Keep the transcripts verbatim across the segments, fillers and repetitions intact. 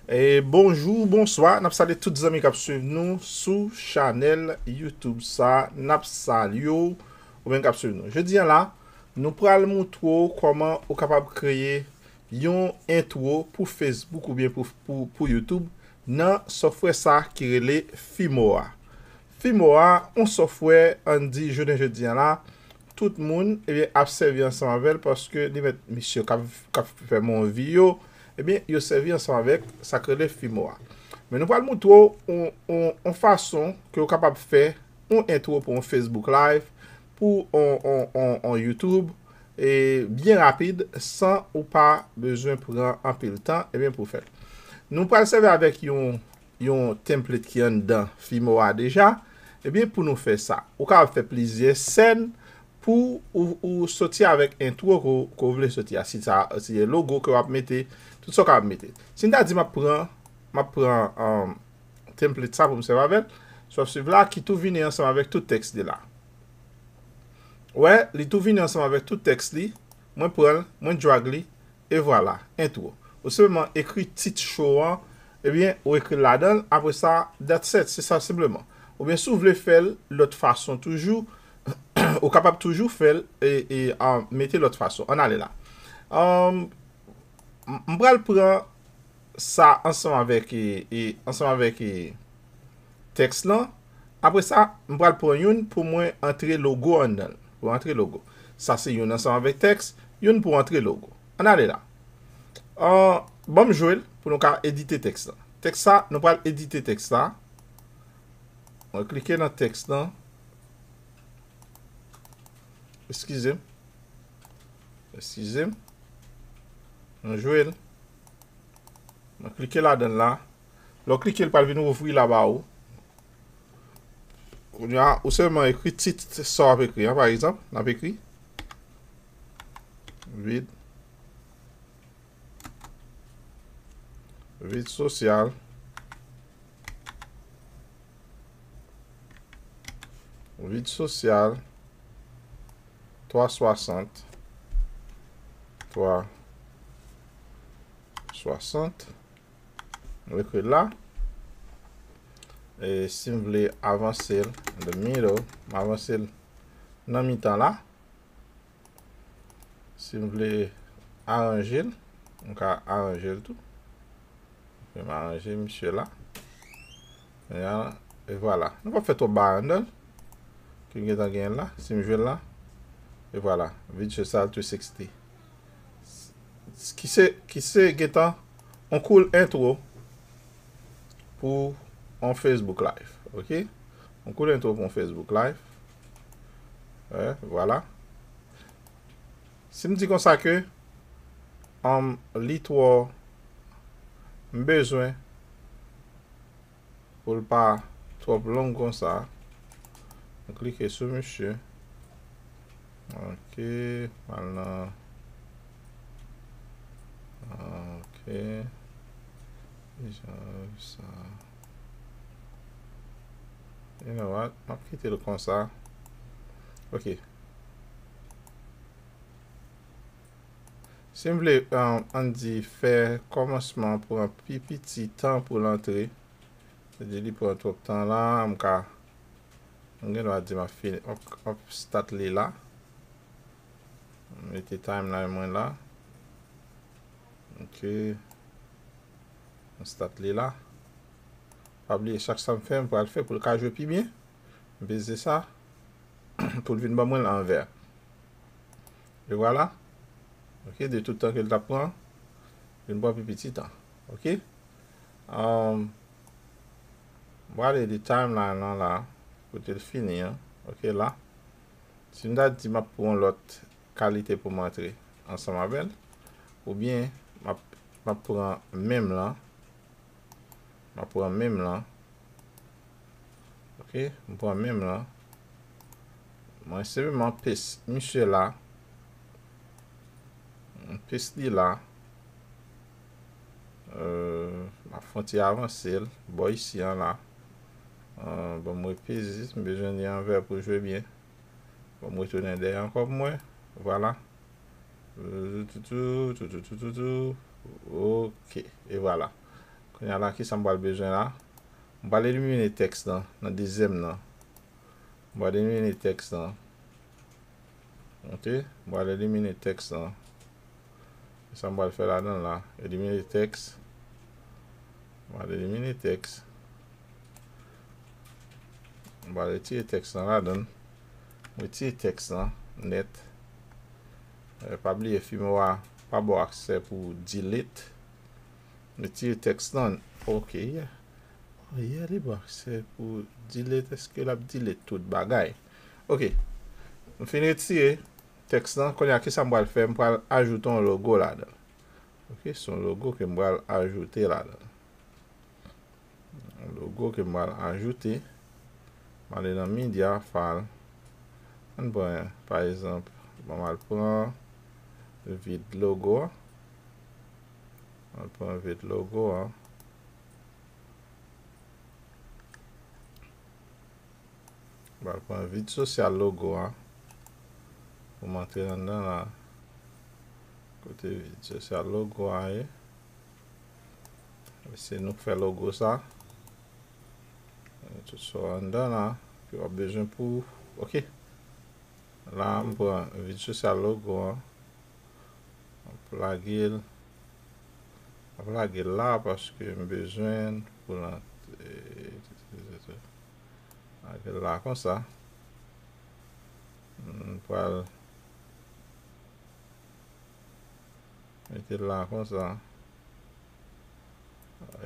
E bonjou, bonswa, n ap salye tout zanmi k ap swiv nou sou chanèl YouTube sa, n ap salye w, oubyen k ap swiv nou. Jodi a la, nou pral moutre w kòman ou kapab kreye yon entwo pou Facebook oubyen pou, pou, pou YouTube nan software sa ki rele Fimo a. Fimo a, yon software, ann di, jounen jodi a la, tout moun, ebyen, ap sèvi ansanm avè l paske li mèt misye k ap, k ap fè m yon vi yo, ebyen, yo sèvi ansanm avèk sa k rele Fimo a. Men nou pral moutre w yon, yon, yon fason ke w kapab fè yon entwo pou yon Facebook Live, pou yon, yon, yon, yon YouTube, e byen rapid, san ou pa bezwen pran anpil tan, ebyen, pou fè l. Nou pral sèvi avèk yon, yon template ki anndan Fimo a deja. Ebyen, pou nou fè sa, ou kapab fè plizyè sèn pou ou, ou soti avèk entwo ke w, ke w vle soti a. Si sa, si se logo ke w ap mete, tout sa w kapab mete. Si n ta di m ap pran, m ap pran, um, template sa pou m sèvi avè l, sa w ap swiv la, ki tou vini ansanm avèk tout tèks li la. Wè, li tou vini ansanm avèk tout tèks li. Mwen pran l, mwen drag li, e vwala, entwo. Ou senpleman ekri tit show an, ebyen, ou ekri l ladan l, apre sa, that's it, se sa senpleman. Oubyen, si w vle fè l lòt fason toujou, ou kapab toujou fè l e, e, ah, mete lòt fason. Ann ale la. Um, m, m pral pran sa ansanm avèk, e, e, ansanm avèk, e, tèks lan. Apre sa, m pral pran youn pou mwen antre logo anndan l. Pou antre logo. Sa se youn ansanm avèk tèks, youn pou antre logo. Ann ale la. Ah, ban m jwe l pou nou ka edite tèks la. Tèks sa, nou pral edite tèks la. Mwen klike nan tèks lan. Eskize m. Eskize m. Mwen jwe l. Mwen klike ladan l la. Lè w klike, l pral vin ouvri la ba ou. Kounye a, ou sèlman ekri tit sa w ap ekri an, pa egzanp, n ap ekri vid, vid sosyal, vid sosyal, twa swasant, twa swasant. Mwen ekri l la. E si m vle avanse l in the middle, m avanse l nan mitan la. Si m vle aranje l, m ka aranje l tou. Ok, m aranje misye la. Kounye a, e vwala. Nou p ap fè twòp bagay anndan l. Ke m gentan genyen l la. Si m jwe l la. E vwala. Vid sosyal three sixty. Ki se, ki se gentan yon cool intro pou yon Facebook Live. Ok? Yon cool intro pou yon Facebook Live. Wè, vwala. Si m di konsa ke, um, li twò, m bezwen pou l pa twòp long konsa. M klike sou misye. Ok, m al nan, ok. Deja sa. You know what? M ap kite l konsa. Ok. Si m vle, um, ann di, fè kòmansman pran pi piti tan pou l antre, se di li pran twòp tan la, m ka, m gen dwa di m ap fini, m ap, m ap start li la. M mete timeline mwen la. Ok. M start li la. Pa bliye, chak sa m fè, m pral fè pou l ka jwe pi byen. M peze sa pou l vin ban mwen l an vè. E vwala. Ok, de tout tan ke l t ap pran, vin pran pi piti tan. Ok. Um, m prale de timeline lan la, kote l fini an. Ok, la. Si m ta di m ap pran yon lòt kalite pou m antre ansanm avè l, oubyen m ap, m ap pran menm lan, m ap pran menm lan. Ok, m pran menm lan. Mwen senpleman paste misye la. M paste li la. Euh, m ap fè yon ti avanse l bò isi an la. Euh, ban m repeze, m bezwen li an vè pou jwe byen. Ban m retounen dèyè ankò pou mwen. Vwala. Toutou, toutou, toutou, toutou. Ok, e vwala. Kounye a la, kisa m pral bezwen la? M pral elimine tèks lan, nan dezyèm nan. M pral elimine tèks lan. Ok, m pral elimine tèks lan. Sa m pral fè ladan la, elimine tèks. M pral elimine tèks. M pral retire tèks lan ladan. M retire tèks lan nèt. Eh, pa bliye firmware a pa ba w aksè pou delete. Retire tèks lan. Ok, yeah. Oh, yeah, li ba w aksè pou delete. Èske l ap delete tout bagay? Ok. M fin retire tèks lan. Kounye a, kisa m pral fè? M pral ajoute yon logo ladan. Ok, se yon logo ke m pral ajoute ladan. Yon logo ke m pral ajoute. M ale nan media, file. Ann pran, pa egzanp, bon, m al pran vide logo a. M al pran vide logo a. M al pran vide sosyal logo a. Pou m antre anndan la. Kote vide sosyal logo a ye? Se nou k fè logo sa. Tout sa anndan la ke w ap bezwen pou, ok. La, m pran vide sosyal logo an. M ap lage l. M ap lage l la paske m bezwen l pou l antre. Lage l la konsa. M pral mete l la konsa.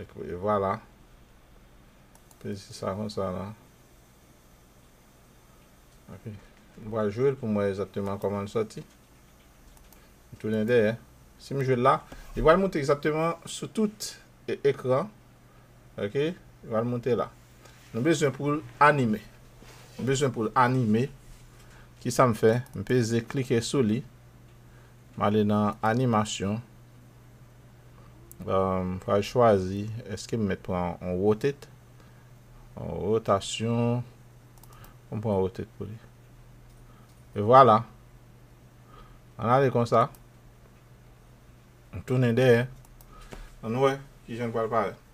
E vwala. Peze sa konsa la. Ok. M pral jwe l pou m wè egzakteman kòman l sòti. M tounen dèyè. Si m jwe l la, li pral moute egzakteman sou tout e-, ekran. Ok? Li pral moute la. Nou bezwen pou l anime. Nou bezwen pou l anime. Kisa m fè? M peze klike sou li. M ale nan animasyon. Euh, m pral chwazi, èske m mèt pran yon rotate? Yon rotasyon. Bon, m pran rotate pou li. E vwala. Ann ale konsa. M tounen dèyè. Ann wè kijan l pral parèt.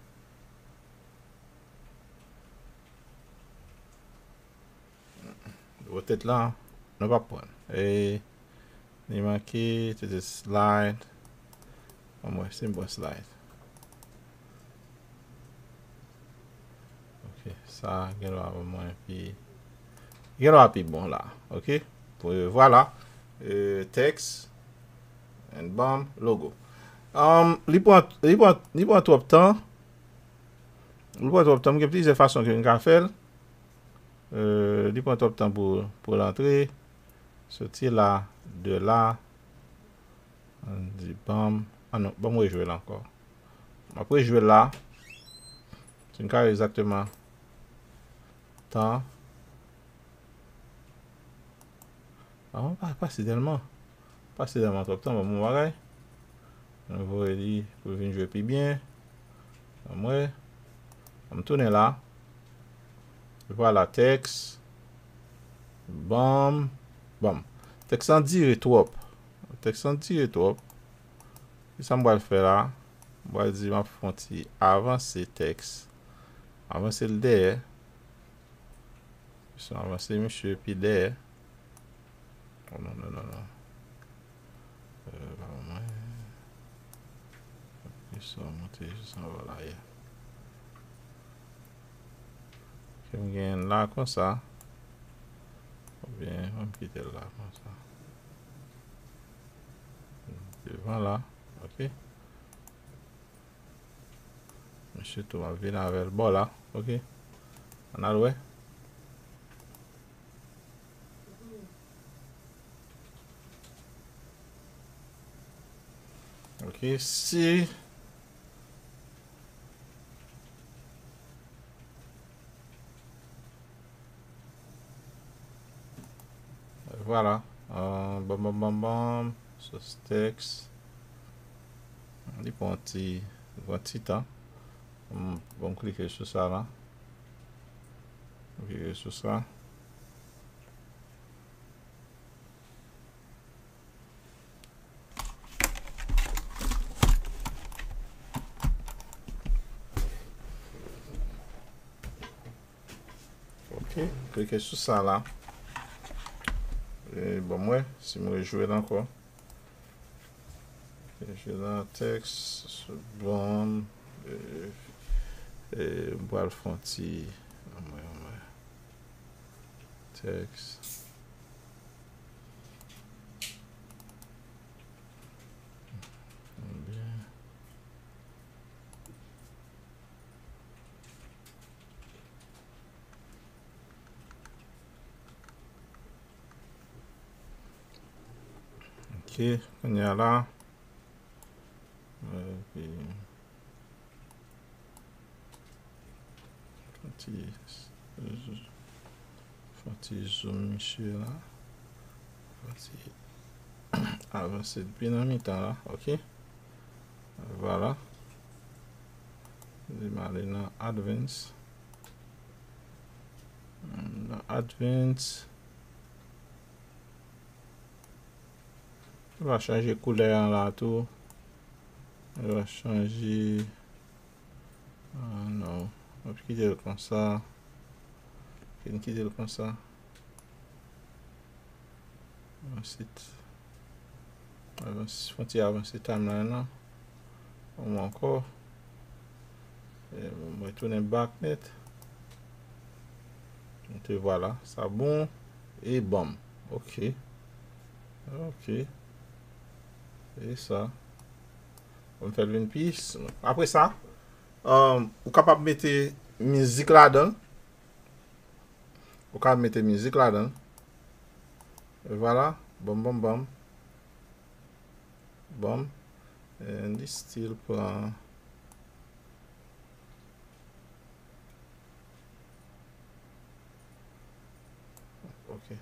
Rotate la, nou p ap pran. E li manke, se te slide. Bon, mwen, se bon slide. Ok, sa gen dwa ban mwen pi, gen dwa pi bon la. Ok? Pou, vwala. E, tèks, and bam, logo. Um, li pran, li pran, li pran twòp tan. Li pran twòp tan. M gen plizyè fason ke m ka fè l. Euh, li pran twòp tan pou, pou l antre. Soti la, de la. Ann di, banm. Ah non, banm rejwe l ankò. M ap rejwe l la. Si n ka wè egzakteman tan. Ah, pa, pa si tèlman. Pase nan twòp tan, ban m yon bagay. Mwen voye li pou l vin jwe pi byen. Ban m wè. Ban m tounen la. Vwala, tèks. Banm. Banm. Tèks lan dire twòp. Tèks lan dire twòp. Kisa m pral fè la? M pral di m ap fè yon ti avanse tèks. Avanse l dèyè. Misye avanse misye pi dèyè. Oh, non, non, non, non. Euh, pa mwen. Misye monte jis anba la, yeah. Ke m genyen la konsa. Oubyen, m kite l la konsa. Devan la. Ok. Misye tou, m ap vin avè l bò la. Ok. Ann al wè. Ok, si. Vwala. Euh, bam, bam, bam, bam. Source text. Li pran ti, li pran ti tan. Hmm, bon, m klike sou sa la. M klike sou sa. Ok, klike sou sa la. E, bon, mwen, si mwen jwe l ankò. Jwe la, tèks, bon, e, e, m pral fè yon ti, anmwe, anmwe. Tèks. Byen. Ok, kounye a la. Epi, fè ti, fè ti zoom misye la. Fè ti avanse l pi nan mitan la, ok. Vwala. Li m ale nan advance. Nan advance. Li va chanje koulè an la tou. Li va chanje. Ah, non. M ap kite l konsa. Fin kite l konsa. Ansuit, avanse, fè yon ti avanse timeline lan. Yon mwa ankò. E, mwen retounen back nèt. Monte, vwala. Sa bon. E banm. Ok. Ok. E sa. Bon, m fè l vin pi. Apre sa, um, ou kapab mete mizik ladan l. Ou ka mete mizik ladan l. E vwala. Banm, banm, banm. Banm. And li still pran. Ok.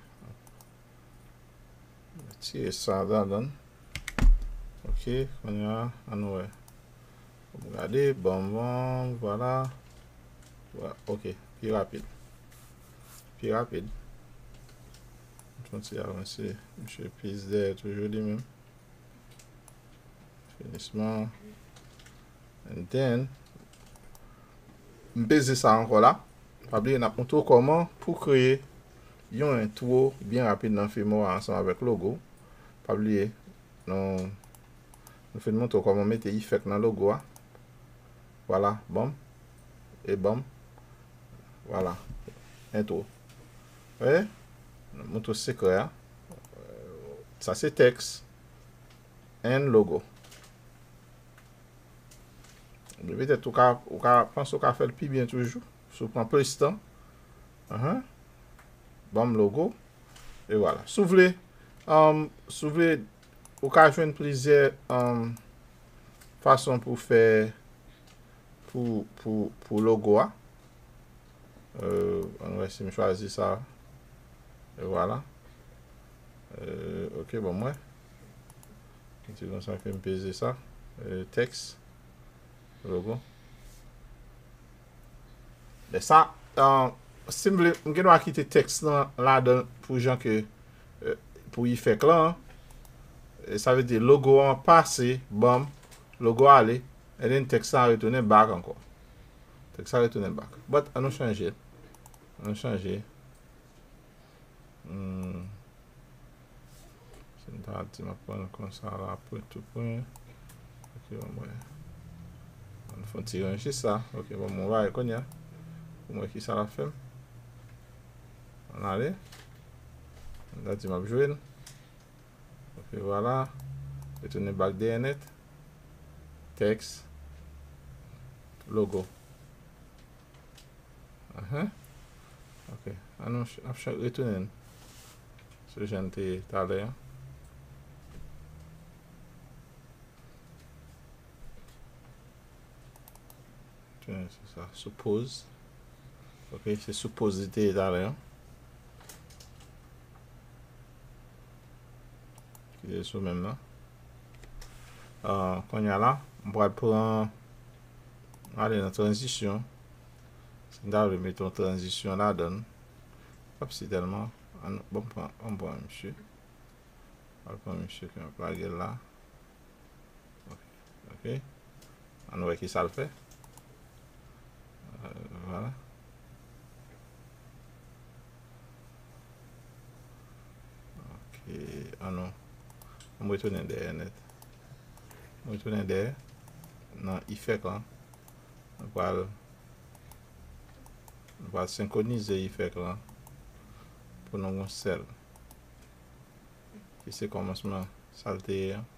Retire sa ladan l. Ok, kounye a, ann wè. Bon, gade, banm, banm, vwala. Vwala, ok, pi rapid. Pi rapid. Fè yon ti avanse. Misye plis dèyè toujou li menm. Finisman. And then, m peze sa ankò la. Pa bliye, n ap montre w kòman pou kreye yon entwo byen rapid nan Filmora ansanm avèk logo. Pa bliye, nou, nou fin montre w kòman mete efèk nan logo a. Vwala, banm. E banm. Vwala. Entwo. Wè? Nou montre w sekrè a. Sa se tèks. And logo. Men petèt ou ka, ou ka panse ou ka fè l pi byen toujou. Si w pran plis tan. Ahan. Banm logo. E vwala. Si w vle, um, si w vle, ou ka jwenn plizyè, um, fason pou fè, pou, pou, pou logo a. Euh, ann wè si m chwazi sa. E vwala. Euh, ok, bon, mwen. Se konsa ke m peze sa. Euh, tèks. Logo. Men sa, euh, si m vle, m gen dwa kite tèks lan ladan pou jan ke, euh, pou efèk lan. E sa vle di logo an pase, banm, logo ale, and then tèks la retounen back ankò. Tèks la retounen back. But, ann nou chanje. Ann nou chanje. Hmm. Si m ta di m ap pran l konsa la, pwen tou pwen. Ok, bon, mwen. Ann fè yon ti ranje sa. Ok, bon, mwen va kounye a. Pou mwen ki sa l ap fè m. Ann ale. M ta di m ap jwe l. Ok, vwala. Retounen back dèyè nèt. Tèks. Logo. Ahan. Ok. Ann nou ch-, ap ch-, retounen sou jan n te ye talè a. Retounen sou sa. Sou pause. Ok, se sou pause li te ye talè a. Kite sou menm nan. Ah, kounye a la, m pral pran, ale nan tranzisyon. Si m ta vle mete yon tranzisyon ladan l, p ap si tèlman. Ann, bon, m pran, m pran misye. M pral pran misye ke m ap lage l la. Ok. Ok. Ann wè ki sa l fè. Euh, vwala. E, an non. Ann retounen dèyè nèt. Ann retounen dèyè nan efèk lan. Nou pral, nou pral senkwonize efèk lan pou nou gon sèl. Ki se kòmansman sa l te ye an.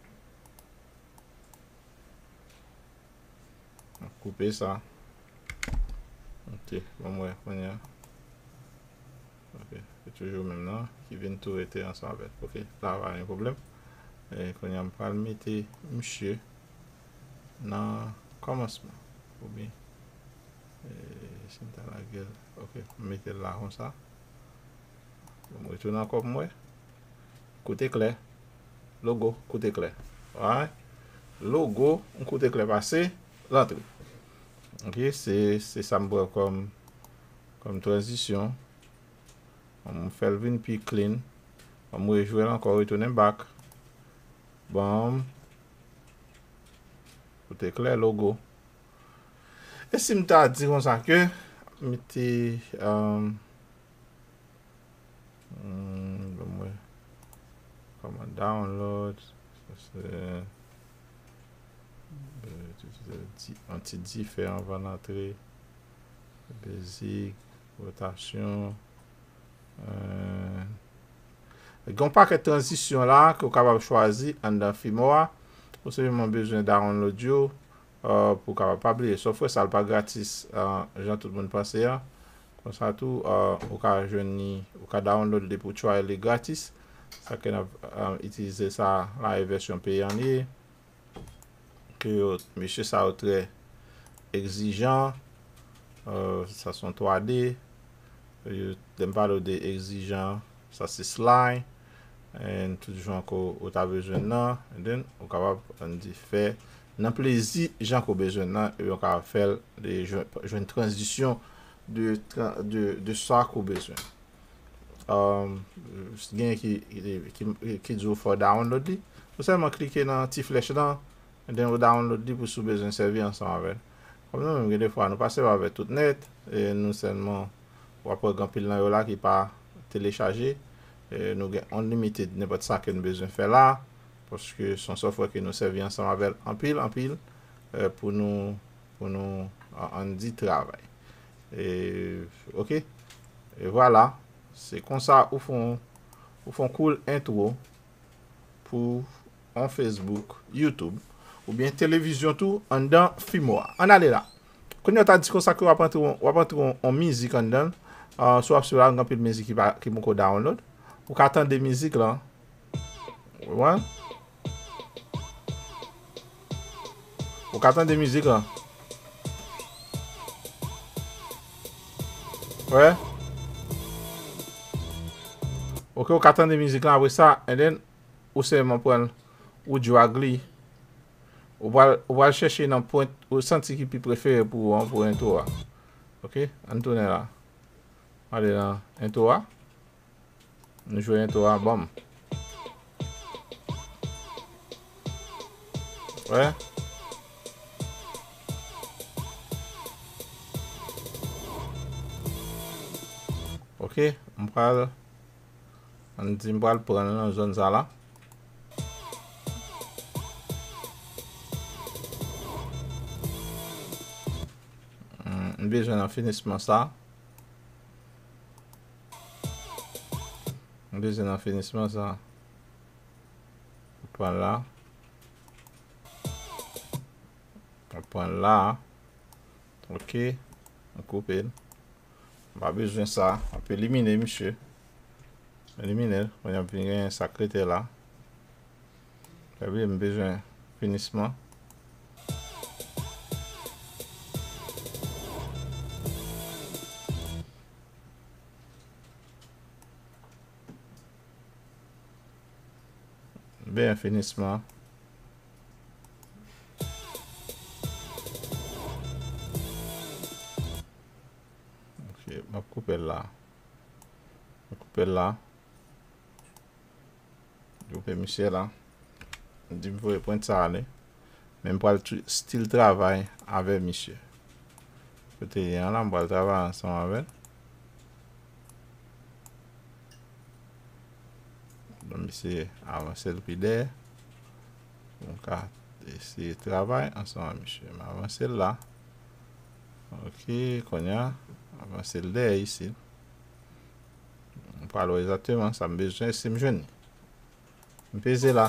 Koupe sa. Ok, bon, m wè kounye a. Ok, se toujou menm nan ki vin tou rete ansanm avè l. Ok, la pa gen pwoblèm. E kounye a m pral mete misye nan kòmansman. Oubyen, e, si m ta lage l, ok, m mete l la konsa. Bon, m retounen ankò pou m wè. Kout eklè. Logo, kout eklè. Alright. Logo, yon kout eklè pase, l antre. Ok, se, se sa m pran kòm, kòm tranzisyon. Bon, m fè l vin pi clean. Bon, m rejwe l ankò, retounen back. Bon. Kout eklè, logo. E si m ta di konsa ke, mete, um, Hmm, ban m wè. Kòman download. Sa se, euh, ti, ti, ti, yon ti difè anvan n antre. Basic, rotasyon. Euh, gen yon pakèt tranzisyon la ke w kapab chwazi anndan Filmora. Ou senpleman bezwen download yo. Euh, pou w kapab, pa bliye, software sa l pa gratis, euh, jan tout moun panse a. Konsa tou, euh, ou ka jwenn li, ou ka download li pou try li gratis. Sa ke n ap, euh, itilize sa la, e vèsyon peyan li ye. Ke yo, mesye sa yo trè egzijan. Euh, sa se yon twa D. Yo, lè m pale w de egzijan, sa se slime. And tout jan ke w ta bezwen nan. And then, ou kapab, ann di, fè nan plezi jan ke w bezwen nan. Epi w kapab fè l, de jwenn, jwenn tranzisyon de, tran- de, de sa ke w bezwen. Um, gen ki, ki, ki, ki di w fò w download li. Ou sèlman klike nan ti flèch lan, and then ou download li pou si w bezwen sèvi ansanm avè l. Kòm nou menm, gen defwa, nou pa sèvi avè tout nèt, e nou sèlman, w ap wè gen anpil nan yo la ki pa telechaje, e nou gen unlimited, nenpòt sa ke nou bezwen fè la, paske se yon software ke nou sèvi ansanm avè l anpil, anpil, e pou nou, pou nou, an, ann di, travay. E, ok, e vwala, se konsa ou fè yon, ou fè yon cool intro pou yon Facebook, YouTube, oubyen televizyon tou anndan Filmora. Ann ale la. Kounye a w ta di konsa ke w ap antre yon, w ap antre yon, yon mizik anndan l. Ah, si w ap swiv la, gen anpil mizik ki pa, ki poko download. Ou ka tande mizik lan. Ou konprann? Ou ka tande mizik lan. Wè. Ok, ou ka tande mizik lan apre sa, and then, ou sèlman pran l, ou drag li. Ou pral, ou pral chèche nan pwen ou santi ki pi prefere pou ou an, pou entwo a. Ok, ann tounen la. Ale nan entwo a. Nou jwe entwo a, banm. Wè. Ok, m pral, ann di m pral pran l nan zòn sa la. Hmm, m bezwen nan finisman sa. M bezwen nan finisman sa. M pran la. M pran la. Ok. M koupe l. M pa bezwen sa. M ap elimine misye. Elimine l. Kounye a m vin genyen sa k rete la. Epi m bezwen finisman. Byen, finisman. Ok, m ap koupe l la. M ap koupe l la. Koupe misye la. Di m voye pwent sa ale. Men m pral tou- still travay avè misye. Kote li ye a la, m pral travay ansanm avè l. Ban m eseye avanse l pi dèyè. Pou m ka eseye travay ansanm ak misye. M avanse l la. Ok, kounye a, avanse l dèyè isit. M pral wè egzakteman sa m bezwen si m jwenn li. M peze la.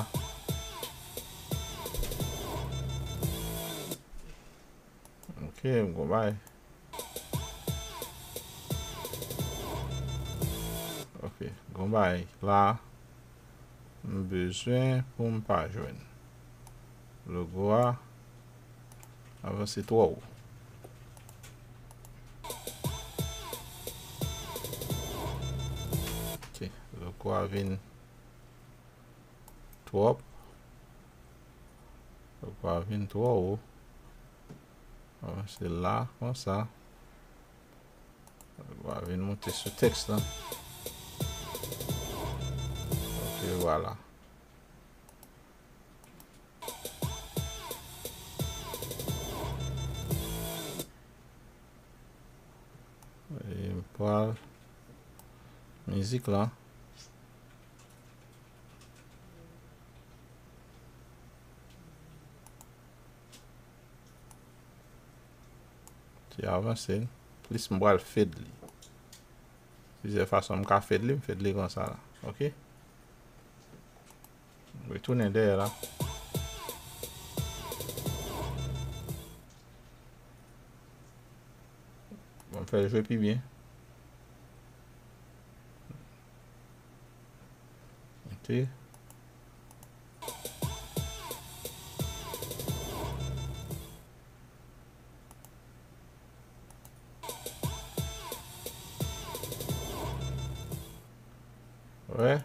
Ok, m gon bagay. Ok, gon bagay la. M bezwen pou m pa jwenn. Logo a avanse twò wo. Ok, logo a vin twòp. Logo a vin twò wo. Avanse la, konsa. Logo a vin monte sou tèks lan. Ok, vwala. E m pral mizik lan. Ti avanse. Plis m pral fed li. Plizyè fason m ka fed li, m fed li konsa la. Ok? Retounen dèyè la. Bon, m fè l jwe pi byen. Ok. Wè.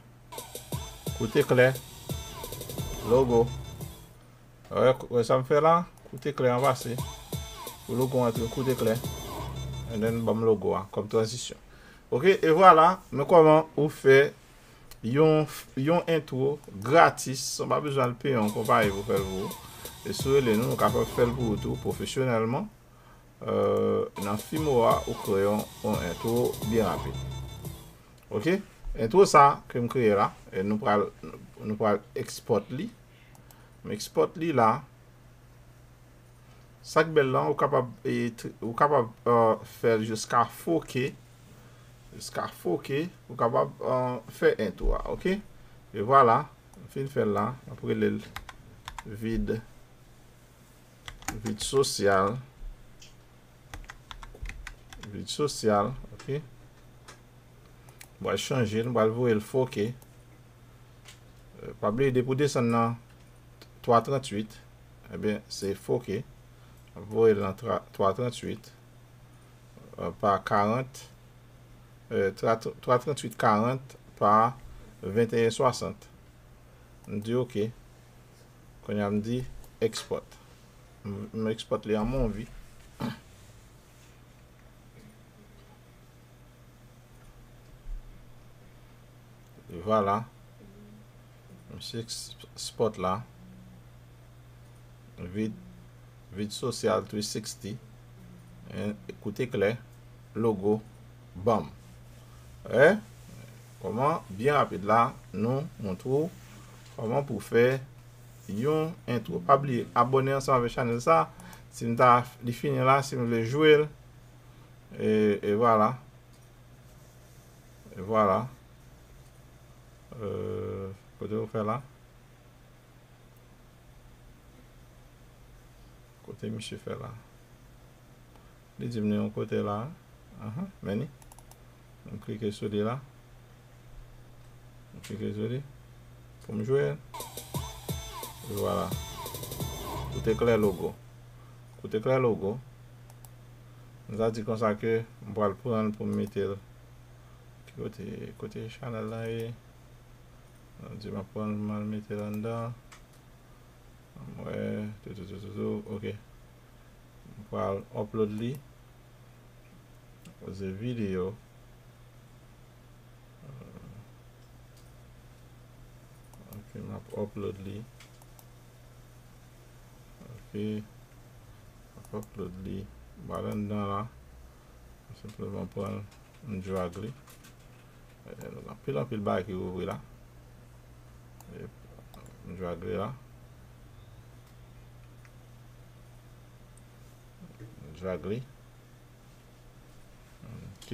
Kout eklè. Logo. Wè, wè sa m fè la? Kout eklè an pase. Pou logo antre, kout eklè. And then, ban m logo a kòm tranzisyon. Ok, e vwala, men kòman ou fè yon, yon entwo gratis, ou pa bezwen al peye yon konpayi pou fè l pou ou. E si w rele nou, nou kapab fè l pou ou tou, pwofesyonèlman. Euh, nan Filmora, ou kreye yon, yon entwo byen rapid. Ok? Entwo sa ke m kreye la, e nou pral, nou pral export li. M export li la. Sa k bèl lan, ou kapab, e, tr-, ou kapab, euh, fè l jiska foke. Jiska foke, ou kapab, euh, fè entwo a, ok? E vwala, m fin fè l la, m ap rele l vid, vid sosyal. Vid sosyal, ok. M pral chanje l, m pral voye l foke. Euh, pa bliye, depi w desann nan twa tranntuit, ebyen, se foke. M ap voye l nan tra-, twa tranntuit, euh, pa karant, euh, tra-, twa tranntuit karant pa venteyen swasant. M di ok. Kounye a m di export. M, m export li an movie. Vwala. M sou export la. Vid, vid sosyal three sixty. En, kout eklè. Logo. Banm. Eh? Kòman? Byen rapid la, nou montre w kòman pou fè yon entwo. Pa bliye, abòne ansanm avèk chanèl sa. Si m ta, li fini la, si m vle jwe l, e, e vwala. E vwala. Euh, kote ou fè la? Kote misye fè la? Li di m nan yon kote la. Ahan, men ni. M klike sou li la. M klike sou li. Pou m jwe. E vwala. Kout eklè logo. Kout eklè logo. M ta di konsa ke m pral pran l pou m mete l. Ki kote, kote chanèl la ye? M di m ap pran l, m al mete l anndan. Mwen, tou, tou, tou, tou, tou. Ok. M pral upload li. Poze videyo. Ok, m ap upload li. Ok. M ap upload li. M al anndan la. Senpleman pran l, m drag li. Eh, anpil, anpil bagay ki ouvri la. Drag li la. Drag li. Ok.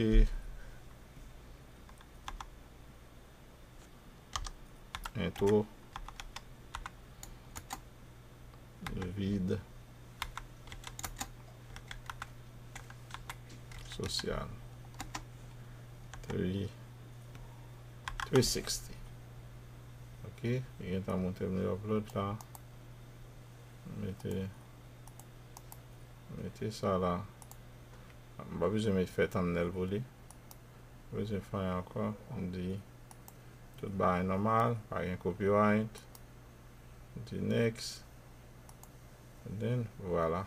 Intro. Vid sosyal. Three, three sixty. Ok, li gentan montre m li upload la. Mete, mete sa la. M pa bezwen met fè thumbnail pou li. Bezwen fè anyen ankò. M di tout bagay nòmal, pa gen copyright. M di next. And then, vwala.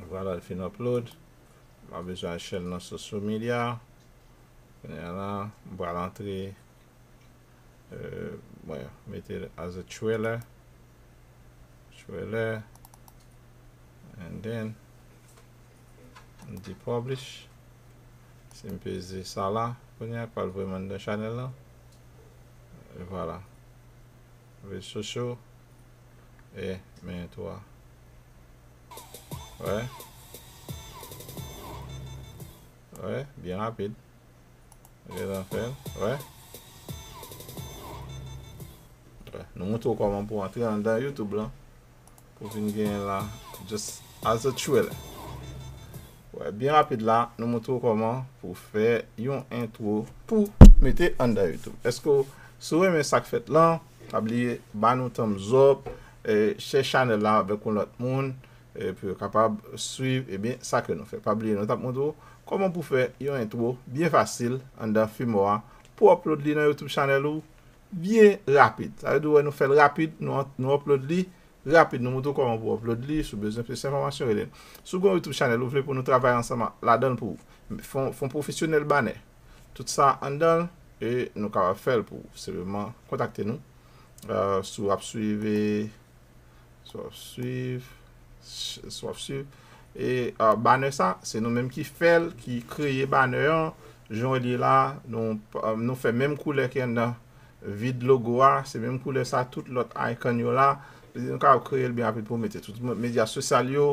Vwala, l fin upload. M pa bezwen al chèche l nan social media. Kounye a la, m pral antre, euh, mwen mete l as a trailer. Trailer. And then, m di publish. Si m peze sa la, kounye a, l pral voye m anndan chanèl lan. E vwala. Rezo sosyo. E men tou a. Wè. Wè, byen rapid. Gentan fè l. Wè. Wè. Nou montre w kòman pou antre anndan YouTube lan. Pou vin genyen la. Just as a trailer. Wè, byen rapid la, nou montre w kòman pou fè yon entwo pou mete anndan YouTube. Èske w, si w renmen sa k fèt lan, pa bliye ba nou thumbs up, e, share chanèl la avèk yon lòt moun, e, pou yo kapab swiv, ebyen, sa ke nou fè. Pa bliye, nou t ap montre w kòman pou fè yon entwo byen fasil anndan Filmora pou upload li nan YouTube chanèl ou byen rapid. Sa vle di, wè, nou fè l rapid, nou, nou upload li rapid, nou montre w kòman pou w upload li, si w bezwen plis enfòmasyon, rele n. Si w gen yon YouTube chanèl, ou vle pou nou travay ansanm ladan l pou ou. Fè w, fè w pwofesyonèl banè. Tout sa anndan l, e nou kapab fè l pou ou. Senpleman kontakte nou. Euh, si w ap swiv, e, si w ap swiv, si w ap swiv, e, euh, banè sa, se nou menm ki fè l, ki kreye banè an. Jan w li la, nou, euh, nou fè menm koulè ki anndan vid logo a, se menm koulè sa, tout lòt icon yo la. Nou kapab kreye l byen rapid pou mete tout medya sosyal yo.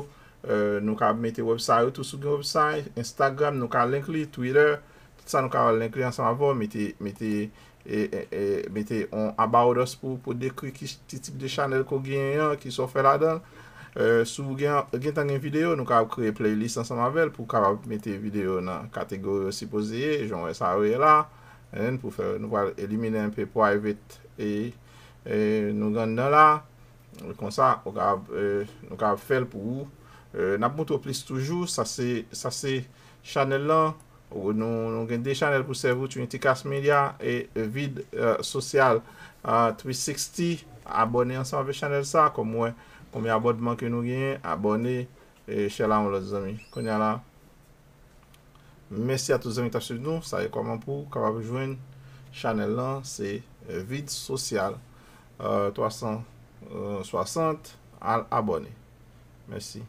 Euh, nou kapab mete website yo tou, si w gen website, Instagram, nou ka link li, Twitter, tout sa nou ka link li ansanm avè w, mete, mete, e, e, e, mete on about us pou, pou dekri ki, ki tip de chanèl ke w genyen an, ki sa w fè ladan l. Euh, si w gen, gentan gen videyo, nou kapab kreye playlist ansanm avè l pou w kapab mete videyo nan kategori yo sipoze ye, jan w wè sa yo ye la. And pou fè, nou pral elimine enpe private e, e nou gen anndan la. Konsa, ou kapab, e, nou kapab fè l pou ou. E, n ap montre w plis toujou. Sa se, sa se chanèl lan. Ou, nou, nou gen de chanèl pou sèvi w, Trinity Cast Media e Vid, e, Sosyal, e, three sixty. Abòne ansanm avèk chanèl sa. Kòm w wè, konbyen abònman ke nou genyen, abòne, e share la yon lòt zanmi. Kounye a la, mèsi a tout zanmi k t ap swiv nou. Sa e kòman pou w kapab jwenn chanèl lan. Se, e, Vid Sosyal, e, twa san swasant. Al abòne. Mèsi.